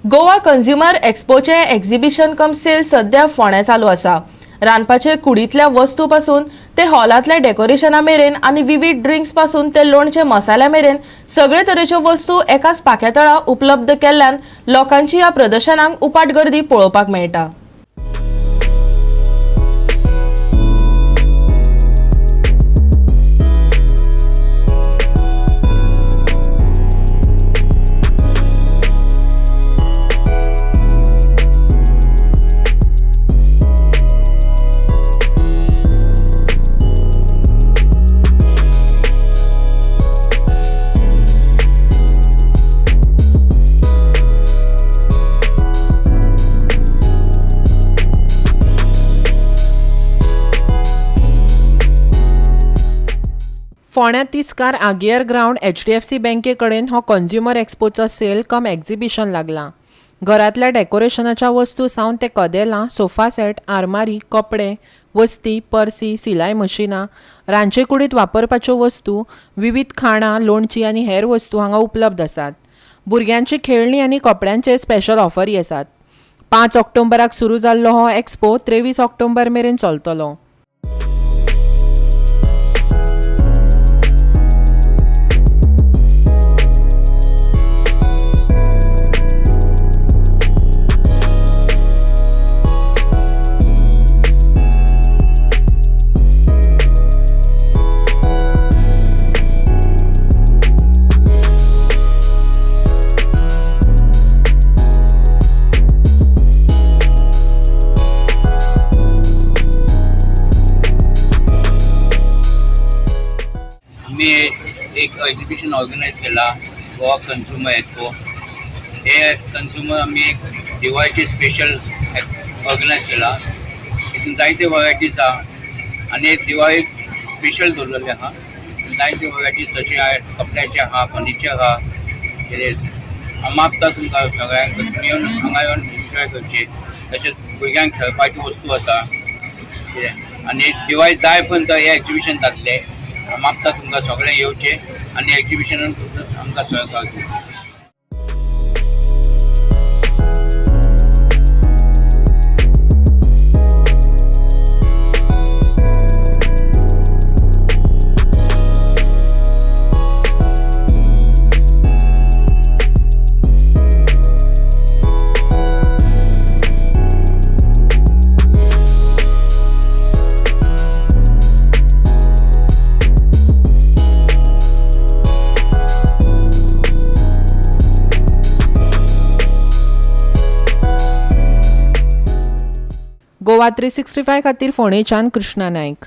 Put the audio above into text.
Goa consumer एक्स्पोचे exhibition कम sale सध्या फोंड्यां चालू आसा. रांदपाचे कुडींतल्या वस्तू पासून ते हॉलांतल्या डेकोरेशना मेरेन आनी विवीध ड्रिंक्स पासून ते लोणचे मसाल्या मेरेन सगळे तरेच्यो वस्तू एकाच पाख्यातळा उपलब्ध केल्ल्यान लोकांची ह्या प्रदर्शनाक उपाट गर्दी पळोवपाक मेळटा. फोंड्या तिस्कार आगियर ग्रावंड एचडीएफसी बँके कडेन हो कंझ्युमर एक्स्पोचो सेल कम एक्झिबिशन लागला. घरांतल्या डेकोरेशनाच्या वस्तू सावन ते कदेलां, सोफा सेट, आरमारी, कपडे, वस्ती, पर्सी, सिलाय मशिनां, रांदचे कुडींत वापरपाच्यो वस्तू, विवीध खाणां, लोणचीं आनी हेर वस्तू हांगा उपलब्ध आसात. भुरग्यांची खेळणी आनी कपड्यांचेर स्पेशल ऑफरी आसात. 5 ऑक्टोबराक सुरू जाल्लो हो एक्स्पो 23 ऑक्टोबर मेरेन चलतलो. आमी एक एग्जिबिशन ऑर्गनायज केला, गोवा कंझ्युमर एक्सपो. हे कंझ्युमर आमी एक दिवाळीचे स्पेशल ऑर्गनायज केला. हितून जायते वरायटीज आहा आनी एक दिवाळी स्पेशल दवरलेले आहा. जायते वरायटीज जशे आहा, कपड्याचे आहा, फर्निचर आहा, कितें मागता तुमकां सगळ्यांक तुमी येवन हांगा येवन एन्जॉय करची. तशेंच भुरग्यांक खेळपाच्यो वस्तू आसा कितें आनी दिवाळी जाय पर्यंत हें एग्जिबिशन जातलें. मागता तुमकां सगळें येवचें आनी एग्जिबिशनान आमकां सहकार दिवचो. गोवा 365 खातीर फोंडेच्यान कृष्णा नायक.